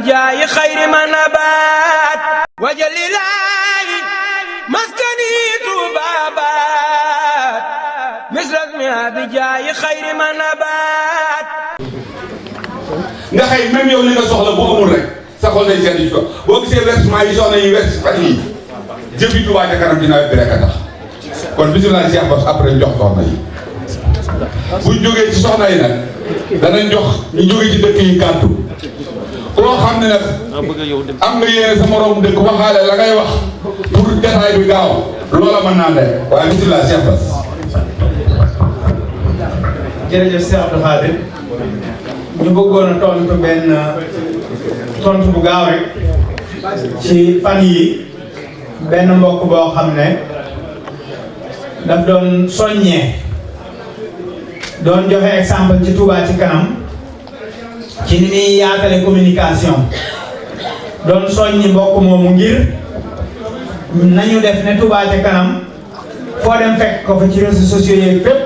بجاي خير ما نبات وجل الله مسكني طبابات مثل اسمها بجاي خير ما نبات nga xëy même yow li nga soxla bu amul rek sa xol day seetlu ci ko boo gisee versement yi soxna yi vers fan yi jëfi Touba ca kanam dina bi rek a tax kon bisimilah Cheikh Bass après jox soxna yi buñ jógee ci soxna yi nag danañ jox ñu jógee ci dëkk yi kàddu koo xam ne nag am nga yéene sa morom dëkk waxaale la ngay wax pour détail bi gaaw loola mën naa nekk waaye bisimilah Cheikh Bass. jërëjëf Cheikh Abdou Khadir ñu bëggoon a tontu benn tontu bu gaaw rek ci fan yi benn mbokk boo xam ne daf doon soññee doon joxe exemple ci Touba ci kanam ci ni muy yaatale communication doon soññi mbokk moomu ngir nañu def ne Touba ci kanam foo dem fekk ko fa ci réseaux sociaux yeeg fépp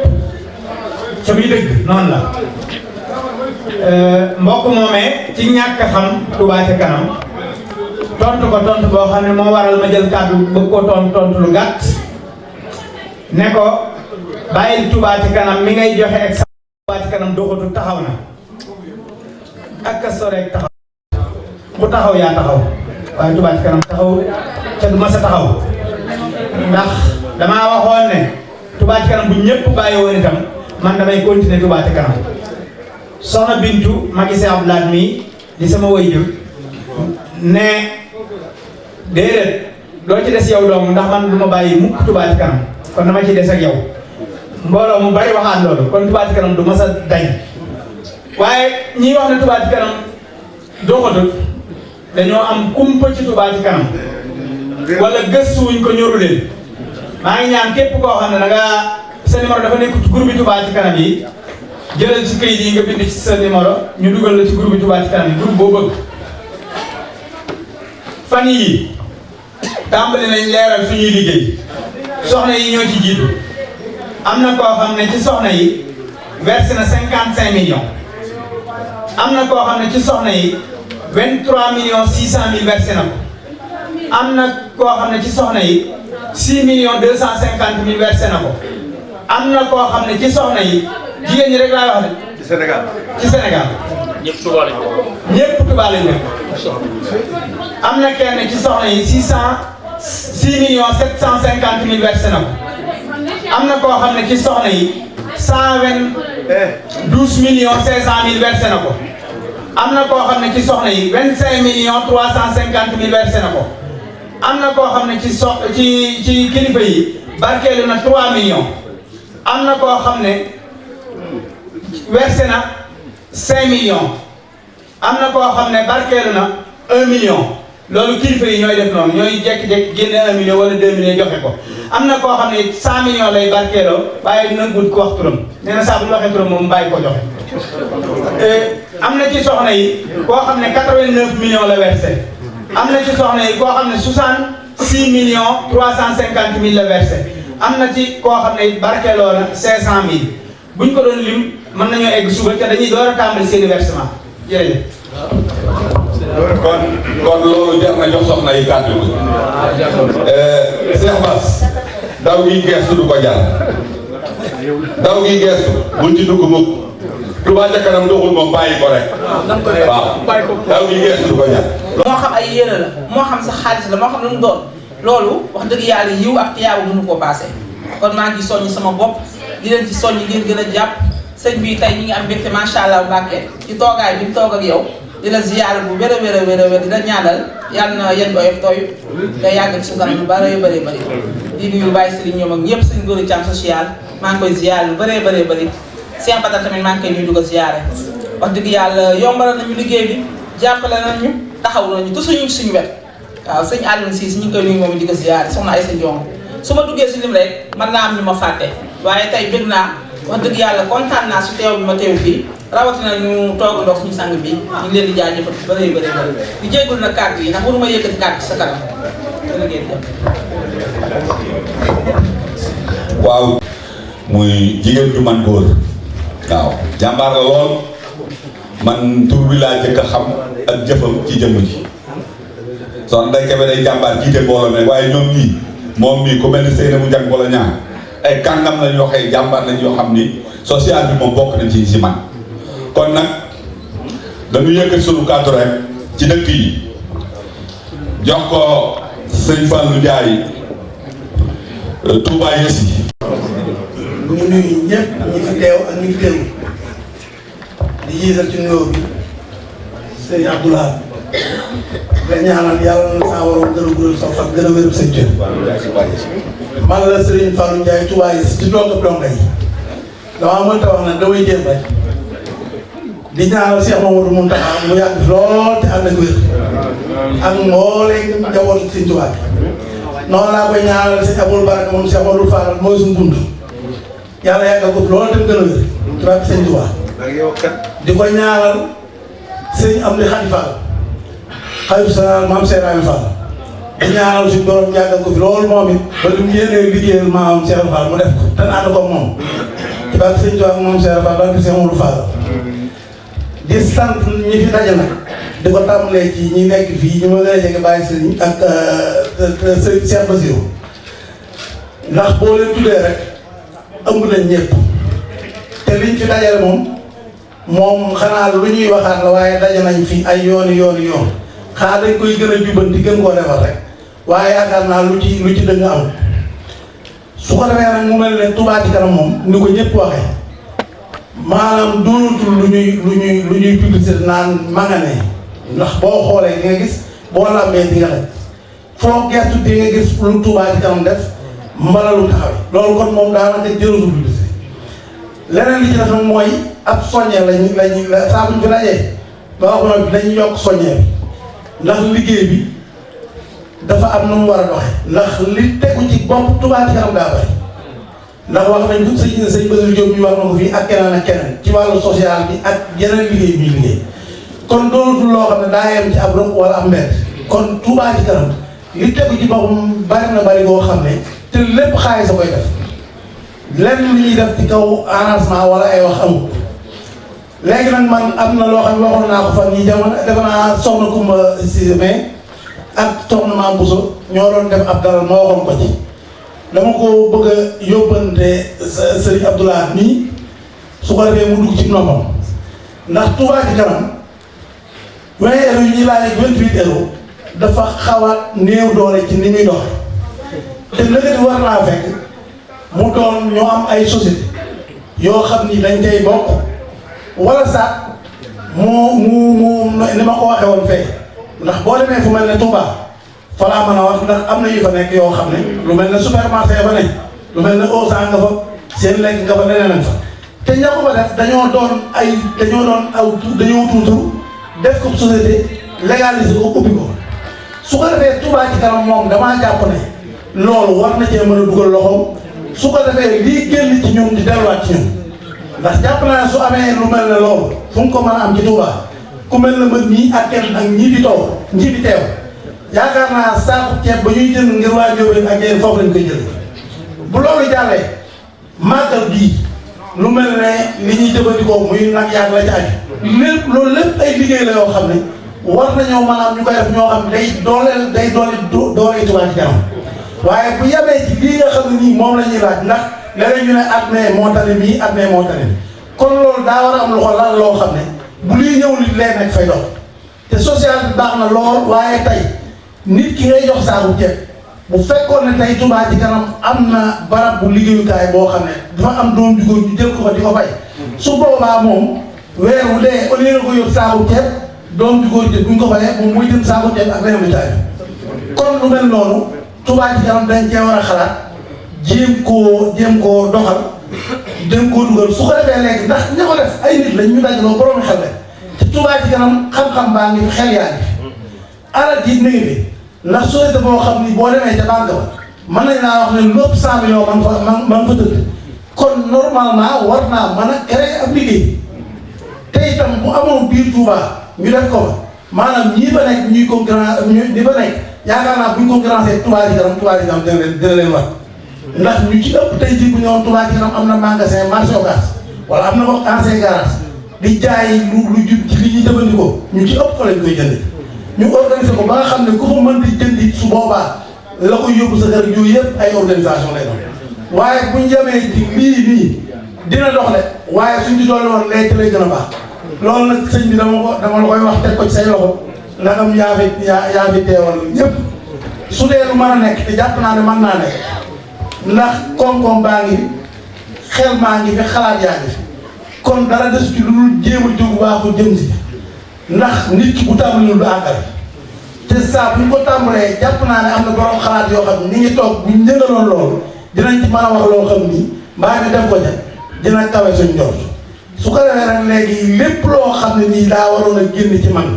ca muy dëgg noonu la mbokk moomee ci ñàkk xam Touba ca kanam tontu ko tontu boo xam ne moo waral ma jël kàddu bëgg ko tontu lu gàtt ne ko bàyyil Touba ca kanam mi ngay joxe exemple Touba ca kanam doxatu taxaw na ak kasto rek taxaw bu taxaw yaa taxaw waaye Touba ca kanam taxaw ca du mas a taxaw ndax damaa waxoon ne Touba ca kanam bu ñëpp bàyyi woon itam man damay continuer Touba ca kanam soxna Bintu ma gisee Abdoulaye mi di sama waajur ne déedéet doo ci des yow dong ndax man du ma bàyyi mukk Touba ca kanam kon dama ci des ak yow mbooloo mu bari waxaat loolu kon Touba ca kanam du mas a dañ waaye ñiy wax ne Touba ca kanam doxatut dañoo am kumpa ci Touba ca kanam wala gëstuwuñ ko ñoru leen maa ngi ñaan képp koo xam ne da nga sa numéro dafa nekk ci groupe bi Touba ci kanam yi jëlal ci kayit yi nga bind ci sa numéro ñu dugal la ci groupe bi Touba ci kanam yi groupe boo bëgg fan yi tàmbali nañ leeral suñuy liggéey soxna yi ñoo ci jiitu am na koo xam ne ci soxna yi versé na 55 millions am na koo xam ne ci soxna yi 23 millions 600 mille versé na ko am na koo xam ne ci soxna yi 6 millions 250 mille versé na ko am na koo xam ne ci soxna yi jigéen ñi rek laay wax de. ci Sénégal. ci Sénégal. ñëpp Touba lañ ko. ñëpp Touba lañ ko. am na kenn ci soxna yi 6 millions 750 mille versé na ko am na koo xam ne ci soxna yi 112 millions 500 mille versé na ko am na koo xam ne ci soxna yi 25 millions 350 mille versé na ko am na koo xam ne ci kilifa yi barkeelu na 3 millions. am na koo xam ne versé na 5 millions am na koo xam ne barkeelu na 1 million loolu kilifa yi ñooy def noonu ñooy jékki-jékki génne 1 million wala 2 millions joxe ko am na koo xam ne 100 millions lay barkeeloo waaye dina gudd ko wax turam nee na saa bu ñu waxee turam moom bàyyi ko joxe. am na ci soxna yi koo xam ne 89 millions la versé am na ci soxna yi koo xam ne 66 millions 350 mille la versé. am na ci koo xam ne barkeeloo na 500000 buñ ko doon lim mën nañoo egg suba te dañuy door a tàmbali seen versement jërëjëf. kon loolu jar na jox soxna yi kàddu gi. Cheikh Bass daw gi gestu du ko jar daw gi gestu buñ ci dugg mukk Touba ca kanam doxul moom bàyyi ko rek waaw daw gi gestu du ko jar. moo xam ay yére la moo xam sa xaalis la moo xam lu mu doon. loolu wax dëgg yàlla yiw ak tiyaabu mënu koo paase kon maa ngi soññ sama bopp di leen ci soññ ngir gën a jàpp sëñ bi tey ñi ngi am mbégte macha allah Mbàkke ci toogaay bi mu toog ak yow di la ziyaar bu wér a wér a wér a wér di la ñaanal yàlla na yéen oyof tooy nga yàgg ci su kanam lu bëree bëri bëri di nuyu Baye Serigne ñoom ak ñëpp sëñ Góor Thiam social maa ngi koy ziyaar lu bëree bëree bëri Cheikh Bada tamit maa ngi koy nuyu di ko ziyaare wax dëgg yàlla yombalal nañu liggéey bi jàppale nañu taxaw nañu te suñu wet waaw sëñ Alioune Cissé ñu ngi koy nuyu moom di ko ziyaare soxna ay sa jong su ma duggee si lim rek mën naa am ñu ma fàtte waaye tey bëgg naa wax dëgg yàlla kontaan naa si teew bi ma teew fii rawatina ñu toogandoo suñu sang bi ñu ngi leen di jaajëfal bëri bëri bëri di jéggul na kàddu yi ndax mënuma yëkkati kàddu sa kanam dana ngeen jëm. waaw muy jigéen ju man góor waaw jàmbaar la lool man tur bi laa jëkk a xam ak jëfam ci jëmm ji soxna Ndeye Kébé day jàmbaar jiite mbooloo ne waaye ñoom ñii moom mii ku mel ni Seynabou Dieng wala ñaar ay kàngam lañ yoo xëy jàmbaar lañ yoo xam ni social bi moom bokk na ci si man kon nag dañu yëkkat sunu kàddu rek ci dëkk yi jox ko sëñ Fallou Ndiaye Touba Yessi. ñu ngi nuyu ñëpp ñi fi teew ak ñi fi teew di jiital ci nuyoo bi sëñ Abdoulaye nga ñaanal yàlla na saa waroon gën a guddal sa fan gën a wéru sa cër. man la Serigne Fallou Ndiaye Touba Yessi ci donga donga yi damaa mënta wax nag damay jéem rek di ñaanal Cheikh Mamadou Mountakha mu yàgg lool te ànd ak wér ak mbooleem njabootu Serigne Touba noonu laa koy ñaanal sëñ Aboul Baraka moom Cheikh Mamadou Fall mooy suñu bunt yàlla yàggal ko loolu tam gën a wér ci barke Sëñ Touba di ko ñaanal sëñ Amdi Khady Fall xalifa général maam Cheikh Ibrahima Fall di ñaanal suñu borom yàggal ko fi loolu moom it ba li mu yéenee liggéeyal maam Cheikh Fall mu def ko te ànd ko moom ci barke Sëñ Touba moom Cheikh Fall barke Cheikh Mamadou Fall di sant ñi fi daje nag di ko tàmbalee ci ñi nekk fii ñu ma gën a jege bàyyi sëriñ ak sëriñ Cheikh Bassirou ndax boo leen tuddee rek ëmb nañ ñëpp te liñ fi dajale moom xanaa lu ñuy waxaat la waaye daje nañ fi ay yooni yoon xanaa dañ koy gën a jubbanti gën koo defar rek waaye yaakaar naa lu ci dëng am su ko defee nag mu mel ne Touba Ca Kanam moom ni ko ñëpp waxee maanaam doonatul lu ñuy publicité naan mangane ndax boo xoolee di nga gis boo làmbee di nga xaj foo gestu di nga gis lu Touba Ca Kanam def mbala lu taxawe loolu kon moom daanaka jërutul publicité leneen li ci def nag mooy ab soññee lañu saa buñ fi dajee ba wax na dañu yokk soññee bi ndax liggéey bi dafa am nu mu war a doxe ndax li tegu ci bopp Touba Ca Kanam daa bari ndax wax nañ ko sëñ Bassirou Diop ñu wax na ko fii ak keneen ak keneen ci wàllu social bi ak yeneen liggéey bi liggéey kon doonatul loo xam ne daa yem ci ab rëbb wala am mbedd kon Touba Ca Kanam li tegu ci boppam bari na bari boo xam ne te lépp xaalis a koy def lenn lu ñuy def ci kaw arrangement wala ay wax amul léegi nag man am na loo xam ne waxoon naa ko fan yii jamono defe naa soxna Koumba Cissé mais ak soxna Mame Bousso ñoo doon def ab dalal ma waxoon ko ci dama ko bëgg a yóbbante Serigne Abdoulaye nii su ko defee mu dugg ci noppam ndax Touba Ca Kanam 20 euros yi ñuy laaj 28 euros dafa xaw a néew doole ci ni muy doxe te nëgëti war naa fekk mu doon ñoo am ay société yoo xam ni dañ koy bokk wala sax mu ni ma ko waxee woon fee ndax boo demee fu mel ne Touba fa laa mën a wax ndax am na yu fa nekk yoo xam ne lu mel ne supermarché fa nekk lu mel ne Auchan nga fa seen lekk nga fa leneen fa te ña ko fa def dañoo tuutur def ko société légaliser ko ubbi ko su ko defee Touba Ca Kanam moom damaa jàpp ne loolu war na cee mën a dugal loxoom su ko defee lii génn ci ñun di delluwaat ci ñun ndax jàpp naa ne su amee lu mel ne loolu fu mu ko mën a am ci Touba ku mel ne man nii ak kenn ak ñi fi teew yaakaar naa saako ceeb ba ñuy jënd ngir waa Ndiobène ak yéen foofu lañ koy jël bu loolu jàllee màggal bii lu mel ne li ñuy jëfandikoo muy nag yàgg la ci aju lépp loolu lépp ay liggéey la yoo xam ne war nañoo maanaam ñu koy def ñoo xam ne day doole Touba Ca Kanam waaye bu yemee ci lii nga xam ne nii moom la ñuy laaj ndax léeg-léeg ñu ne at mee moo tane bii at mee moo tane kon loolu daa war a am lu ko lan loo xam ne bu luy ñëw nit lee nag fay dox te social bi baax na lool waaye tey nit ki ngay jox saaku ceeb bu fekkoon ne tey Touba Ca Kanam am na barab bu liggéeyukaay boo xam ne dafa am doom ju góor ñu jël ko fa di ko fay su boobaa moom weer wu dee au lieu nga ko yor saaku ceeb doom ju góor bu ñu ko fayee moom muy jël saaku ceeb ak leneen lu caay kon lu mel noonu Touba Ca Kanam dañ cee war a xalaat jéem koo doxal jéem koo dugal su ko defee léegi ndax ña ko def ay nit lañ ñu dajaloo borom xel la te Touba Ca Kanam xam-xam baa ngi xel yaa ngi alal ji mi ngi fi ndax société boo xam ni boo demee ca banque ba mën nañ naa wax ne lépp 100 millions man fa tëdd kon normalement war naa mën a créer ab liggéey te itam bu amoon biir Touba ñu def ko fa maanaam ñii fa nekk ñuy concurrence ñi fa nekk yaakaar naa bu ñu concurrencé Touba Ca Kanam dina leen war ndax ñu ci ëpp tey jii bu ñëwoon Touba Ca Kanam am na magasin marché Ocass wala am na ko ancien garage di jaay lu jub ci li ñuy jëfandikoo ñu ci ëpp fa lañ koy jënd ñu organiser ko ba nga xam ne ku fa mën di jëndi su boobaa la koy yóbbu sa kër yooyu yëpp ay organisation lay doon waaye buñ jamee ci lii nii dina dox de waaye suñ ci doole woon léegi lay gën a baax loolu nag sëñ bi dama la koy wax teg ko ci say loxo ndax am yaa fi teewal ñëpp su dee lu mën a nekk te jàpp naa ne mën naa nekk ndax koom-koom baa ngi fi xel maa ngi fi xalaat yaa ngi fi kon dara des ci lu dul jéem a jóg waaxu jëm si ndax nit ki bu tàmbalee du àggal te saa bu ñu ko tàmbalee jàpp naa ne am na borom xalaat yoo xam ni ngi toog bu ñu njëngaloon loolu dinañ ci mën a wax loo xam ni mbaa ñu def ko ca dina kawe suñ njort su ko defee nag léegi lépp loo xam ne nii daa waroon a génn ci man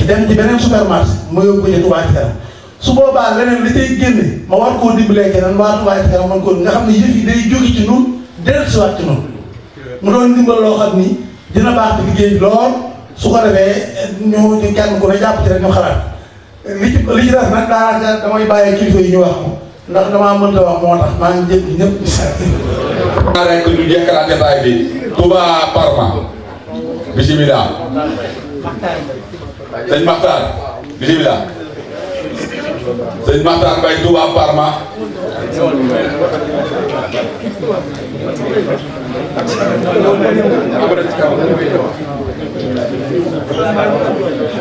dem ci beneen supermarché ma yóbbu ko ci Touba Ca Kanam su boobaa leneen li tey génne ma war koo dimbalee keneen waa Touba Ca Kanam man ko nga xam ne yëf yi day jóge ci ñun dellusiwaat ci ñun mu doon dimbal loo xam ni dina baax ci liggéey lool su ko defee ñu kenn ku ne jàpp ci rek ñu xalaat li ci def nag daanaka damay bàyyee kilifa yi ñu wax ko ndax damaa mënta wax moo tax maa ngi jëm ñëpp maa rek ñu jekkalaat jotaay bi Touba Parma bisimilah sëñ Makhtar bisimilah sëñ Makhtar Mbaye Touba Parma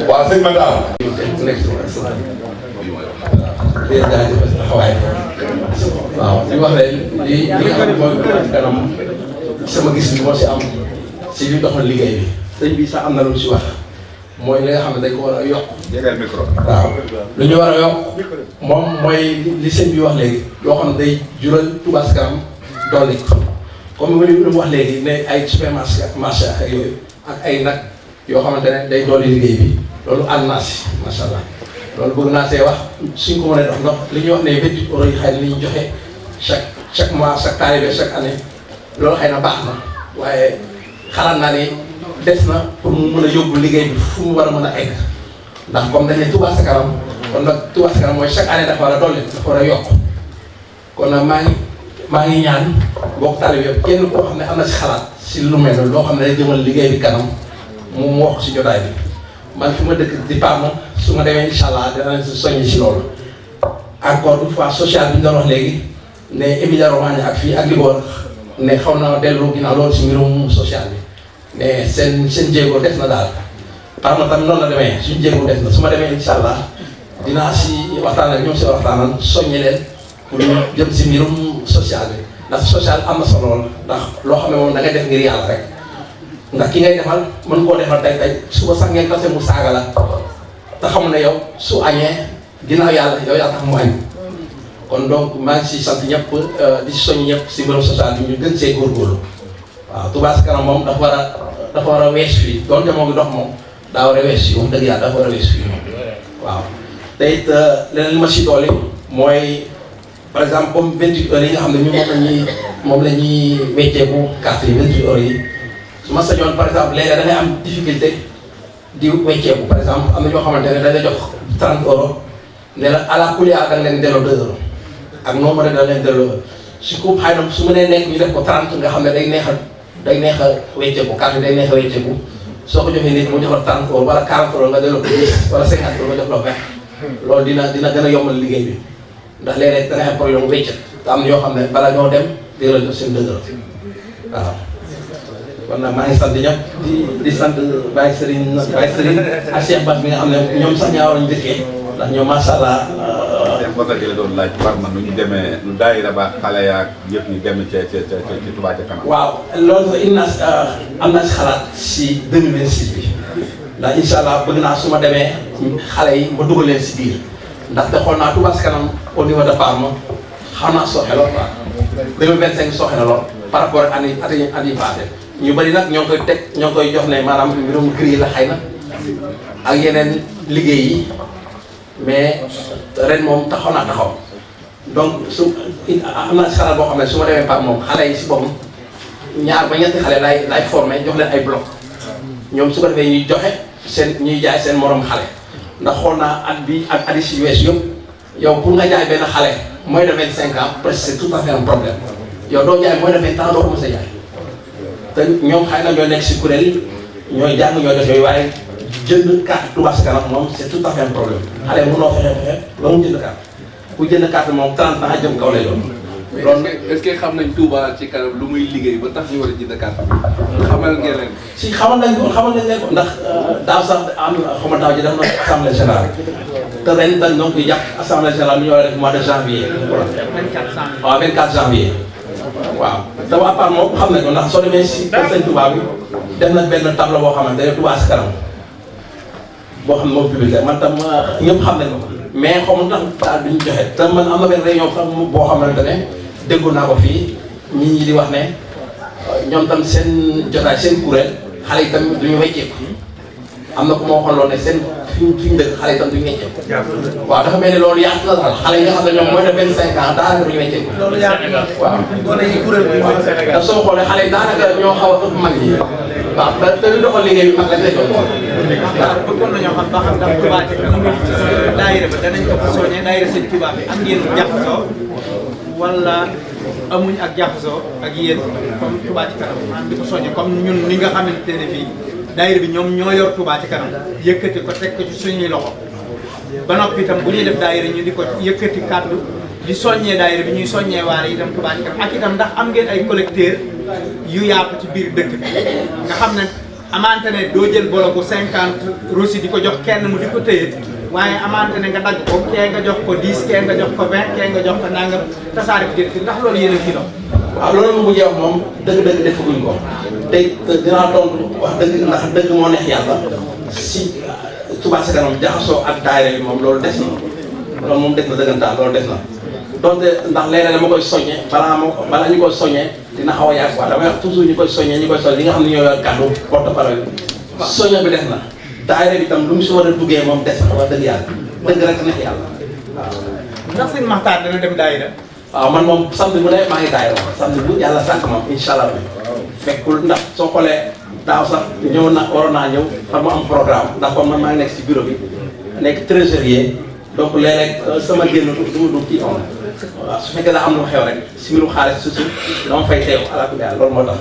waaw sëñ Makhtar waaw li wax leen li nga xam ne mooy kanam sama gis bi moo si am si li doxal liggéey bi sëñ bi sax am na lu si wax mooy li nga xam ne dañ ko war a yokk. jégal micro. waaw lu ñu war a yokk moom mooy li sëñ bi wax léegi loo xam ne day jural Touba Ca Kanam dolli comme li mu wax léegi ne ay supermarché marché ak yooyu ak ay nag yoo xamante ne day dolli liggéey bi loolu ànd naa si macha allah. loolu bëgg naa see wax suñ ko mënee dox ndox li ñuy wax ne 28 euros yi xëy na li ñu joxe chaque mois chaque taalibe chaque année loolu xëy na baax na waaye xalaat naa ne des na pour mu mën a yóbbu liggéey bi fu mu war a mën a egg ndax comme dañ ne Touba Ca Kanam kon nag Touba Ca Kanam mooy chaque année dafa war a dolli dafa war a yokk kon nag maa ngi ñaan mbokk taalibe yëpp kenn koo xam ne am na si xalaat si lu mel noonu loo xam ne day jëmal liggéey bi kanam mu wax si jotaay bi. man fi ma dëkk di Parma su ma demee incha allah danañ si soññi si loolu encore une fois social bi ñu doon wax léegi ne Emilia Romagna ak fii ak Ligor ne xaw na dellu ginnaaw loolu si mbirum social bi mais seen jéego def na daal Parma tamit noonu la demee suñu jéego def na su ma demee incha allah dinaa si waxtaan ak ñoom si waxtaanal soññi leen pour ñu jëm si mbirum social bi ndax social am na solo lool ndax loo xam ne moom da ngay def ngir yàlla rek. ndax ki ngay defal mën koo defal tey suba sax ngeen tase mu saaga la te xamu ne yow su añee ginnaaw yàlla yow yaa tax mu añ kon donc maa ngi si sant ñëpp di si soññ ñëpp si mbirum social bi ñu gën see góorgóorlu waaw Touba Ca Kanam moom dafa war a wees fii donte moo ngi dox moom daa war a wees fii moom dëgg yàlla dafa war a wees fii waaw te it leneen li ma si doole mooy par exemple comme 28 heures yi nga xam ne ñu moom la ñuy wecceeku carte yi 28 heures yi. su ma sañoon par exemple léegi da ngay am difficulté di wecceeku par exemple am na ñoo xamante ne dañ la jox 30 euros ne la à la couleur da nga leen delloo 2 euros ak noo mën a da leen delloo su ko xëy na su ma nee nekk ñu def ko 30 nga xam ne day neex a wecceeku carte day neex a wecceeku soo ko joxee nit mu jox la 30 euros wala 40 euros nga delloo ko 10 wala 50 euros nga jox la 20 loolu dina gën a yombal liggéey bi ndax léeg-léeg da ngay am problème mu weccet te am na ñoo xam ne bala ñoo dem di la jox seen 2 euros waaw. kon nag maa ngi sant ñëpp di sant Baye Serigne ak Cheikh Bass bi nga xam ne ñoom sax ñaa war a njëkkee ndax ñoom macha allah. Cheikh Bass la doon laaj Parma nu ñu demee nu daayira ba xale yaag yëpp ñu dem ca Touba Ca Kanam. waaw loolu sax am naa si xalaat si 2026 bi ndax incha allah bëgg naa su ma demee xale yi ma dugal leen si biir ndaxte xool naa Touba Ca Kanam au niveau de Parma xam naa sooxe lool quoi 2025 sooxe na lool par rapport ak at yi passé ñu bëri nag ñoo ngi koy jox ne maanaam mbirum gris la xëy na ak yeneen liggéey yi mais ren moom taxaw naa taxaw donc am naa si xalaat boo xam ne su ma demee Pape moom xale yi si boppam ñaar ba ñetti xale laay formé jox leen ay bloc ñoom su ko defee ñuy joxe ñuy jaay seen morom xale ndax xool naa at bi ak at yi si wees yëpp yow pour nga jaay benn xale moins de 25 ans presque c'est tout à fait un problème yow doo jaay moins de 20 ans doo ko mos a jaay te ñoom xëy na ñoo nekk si kuréel ñooy jàng ñooy def yooyu waaye jënd carte Touba Ca Kanam moom c'est tout à fait un problème xale mënoo fexe ba mu jënd carte ku jënd carte moom 30 ans jëm kaw lay doon. loolu est-ce que xam nañ Touba Ca Kanam lu muy liggéey ba tax ñu war a jënd carte xamal ngeen leen. si xamal nañ ko ndax daaw sax am xaw ma daaw ji def na assemblée générale te ren dañ donc di jàpp assemblée générale bi ñu war a def mois de janvier. waaw 24 janvier. waaw te waa PAM moom xam nañ ko ndax soo demee si kër Sëñ Touba bi def na benn tableau boo xamante ne Touba Ca Kanam boo xam ne moom publicité man tam ñëpp xam nañ ko mais xaw ma tax daal duñ joxe te man am na benn réunion sax boo xamante ne déggoon naa ko fii nit ñi di wax ne ñoom tam seen jotaay seen kuréel xale yi tam duñu wecceeku am na ku ma waxoon loolu ne seen fi ñu dëkk xale yi tam duñu wecceeku waaw dafa mel ni loolu yaatu na daal xale yi nga xam ne ñoom mooy de 25 ans daanaka duñu wecceeku waaw te soo xoolee xale yi daanaka ñoo xaw a ëpp mag ñi waaw te lu doxal liggéey bi mag lañ lay doon waaw bëggoon nañoo xam ba xam ndax Touba Ca Kanam daayira ba danañ ko fa soññee daayira Sëñ Touba bi am ngeen jaxasoo wala amuñ ak jaxasoo ak yéen comme Touba Ca Kanam maanaam di ko soññee comme ñun ni nga xamante ne fii daayira bi ñoom ñoo yor Touba Ca Kanam yëkkati ko teg ko ci suñuy loxo ba noppi itam bu ñuy def daayira ñu di ko yëkkati kàddu di soññee daayira bi ñuy soññee waale itam Touba Ca Kanam ak itam ndax am ngeen ay collecteur yu yaatu ci biir dëkk bi nga xam ne amante ne doo jël boloku 50 rosi di ko jox kenn mu di ko téye waaye amante ne nga dagg ko kee nga jox ko 10 kee nga jox ko 20 kee nga jox ko nangam tasaare bi jël ndax loolu yéen a kii waaw loolu moom bu jeex moom dëgg-dëgg defaguñ ko te dinaa tontu wax dëgg ndax dëgg moo neex yàlla si Touba Ca Kanam jaxasoo ak daayira bi moom loolu des na loolu moom des na dëggantaan loolu des na donte ndax léeg-léeg dama koy soññee balaa ñu koy soññee dina xaw a yàgg quoi damay wax toujours ñu koy soññee li nga xam ne ñoo yor kàddu porte-parole bi soññee bi des na daayira bi tam lu mu si war a duggee moom des na wax dëgg yàlla dëgg rek neex yàlla waaw. ndax sëñ Maxtaar dana dem daayira waaw man moom samedi bu ne maa ngi daayira moom samedi bu yàlla sàkk moom incha allah fekkul ndax soo xoolee daaw sax ñëw na waroon naa ñëw xam mu am programme ndax comme man maa ngi nekk si bureau bi nekk trésorier donc léeg-léeg sama génn du ma dugg kii on waaw su fekkee daa am lu xew rek si mbiru xaalis surtout dama fay teew ala kulli loolu moo tax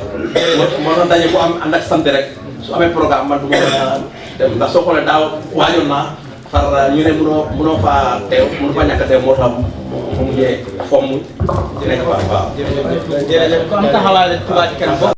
moo tax daje bu am ànd ak sant rek su amee programme man du ma mën a dem ndax soo xoolee daaw waajoon naa far ñu ne mënoo faa teew mënoo faa ñàkk a teew moo tax mu mujjee fomm mu nekk waaw. jërëjëf kon taxawaale Touba Ca Kanam